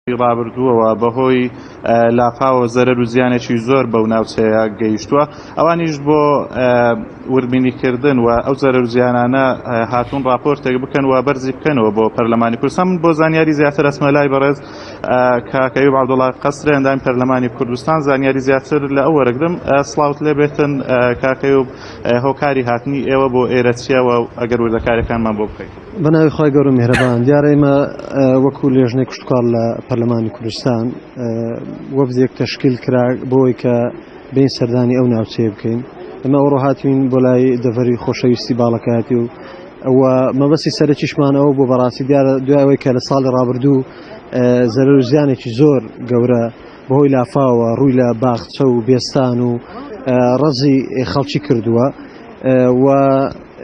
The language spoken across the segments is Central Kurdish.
ڕابردووەوە بەهۆی لافاوە زەرەر و زیانێکی زۆر بەو ناوچەیە گەیشتووە، ئەوانیش بۆ وردبینیکردن و ئەو زەرەر و زیانانە هاتوون ڕاپۆرتێک بکەن و بەرزی بکەنەوە بۆ پەرلەمانی کوردستان. من بۆ زانیاری زیاتر ئەچمە لای بەڕێز کاک ئەیوب عەبدوڵا قەسرێ ئەندامی پەرلەمانی کوردستان، زانیاری زیاتر لە ئەو وەرەگرم. سڵاوت لێ بێتن کاک ئەیوب، هۆکاری هاتنی ئێوە بۆ ئێرە چییە و ئەگەر وردەکاریەکانمان بۆ بکەیت؟ بە ناوی خوای گەورە و میهرەبان. دیارە ئێمە وەکو لێژنەی کشتوکاڵ لە پەرلەمانی کوردستان وەفدێک تەشکیل کرا بۆی کە بین سەردانی ئەو ناوچەیە بکەین. ئێمە ئەوڕۆ هاتوین بۆ لای دەڤەری خۆشەویستی باڵەکایەتی و و مەبەستی سەرەکیشمان ئەوە بۆ بەڕاستی دیارە دوای ئەوەی کە لە ساڵی ڕابردوو زەرەر و زیانێکی زۆر گەورە بەهۆی لافاوە ڕووی لە باخچە و بێستان و ڕەزی خەڵکی کردووە و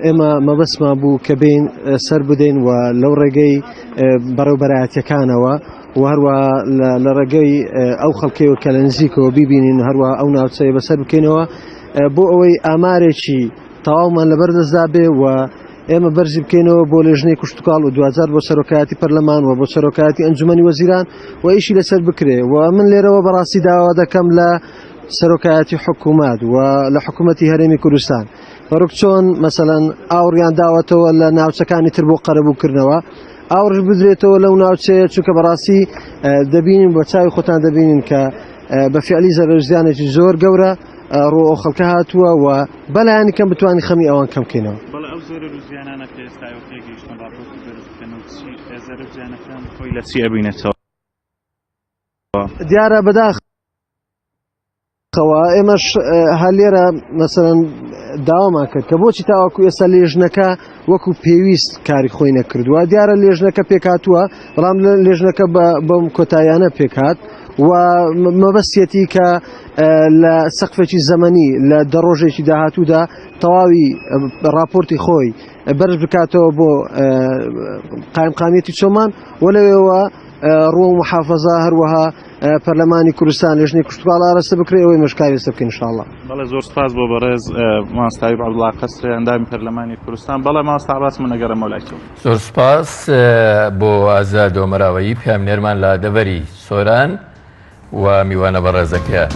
ئێمە مەبەستمان بوو کە بین سەر بدەین و لەو ڕێگەی بەڕێوبەرایەتەکانەوە و هەروە لە ڕێگەی ئەو خەڵکەوە کە لە نزیکەوە بیبینین هەروە ئەو ناوچەیە بەسەر بکەینەوە بۆ ئەوەی ئامارێکی تەواومان لەبەر دەستدا بێ و ئێمە بەرزی بکەینەوە بۆ لێژنەی کوشتتوکاڵ و دوجار بۆ سەرۆکایەتی پەرلەمان و بۆ سەرۆکایەتی ئەنجومی وەزیران و ئیشی لەسەر بکرێ و من لێرەوە بەڕاستی داوا دەکەم لە سەرۆکایەتی حکوومەت و لە حکوومەتی هەرێمی کوردستان بەڕک چۆن مەسەەن ئاوڕیان داوەتەوە لە ناوچەکانی تر بۆ قەرەبووکردنەوە ئاوڕش بدرێتەوە لەو ناوچەیە چونکە بەڕاستی دەبینین بە چاوی خۆتان دەبینین کە بە فعلی زەرزیانێکی زۆر گەورە ڕۆ ئەو خەڵکە هاتووە و بەلایەنی کەم بتوانین خەمی ئەوان کەم بکەینەوە. بەڵێ ئەو زەرەر و زیانانە کە ئێستا ئێوە تێگەیشتن ڕاپۆرتی بەرز بکەن و چی زەرەر و زیانەکان خۆی لە چی ئەبینێتەوە؟ دیارە بەداخەوە ئێمەش هەر لێرە مەسەلەن داوامان کرد کە بۆچی تاوەکو ئێستا لێژنەکە وەکو پێویست کاری خۆی نەکردووە. دیارە لێژنەکە پێکهاتووە، بەڵام لێژنەکە بەم کۆتاییانە پێکهات و مەبەستیەتی کە لە سەقفێکی زەمەنی لە دە ڕۆژێکی داهاتوودا تەواوی راپۆرتی خۆی بەرز بکاتەوە بۆ قایمقامیەتی چۆمان و لەوێوە ڕووە محافظە هەروەها پەرلەمانی کوردستان لێژنەی کشتوکاڵ ئاراستە بکرێ ئەوەی مەشکاری لەسەر بکەین انشاءاللە. بەڵێ زۆر سپاس بۆ بەڕێز مامۆستا ئەیوب عەبدوڵا قەسرێ ئەندامی پەرلەمانی کوردستان. بەڵێ مامۆستا عەباس من ئەگەڕێمەوە لای تۆ. زۆر سپاس بۆ ئازاد ئۆمەراوەیی پەیامنێرمان لە دەڤەری سۆران و میوانە بەڕێزەکەیان.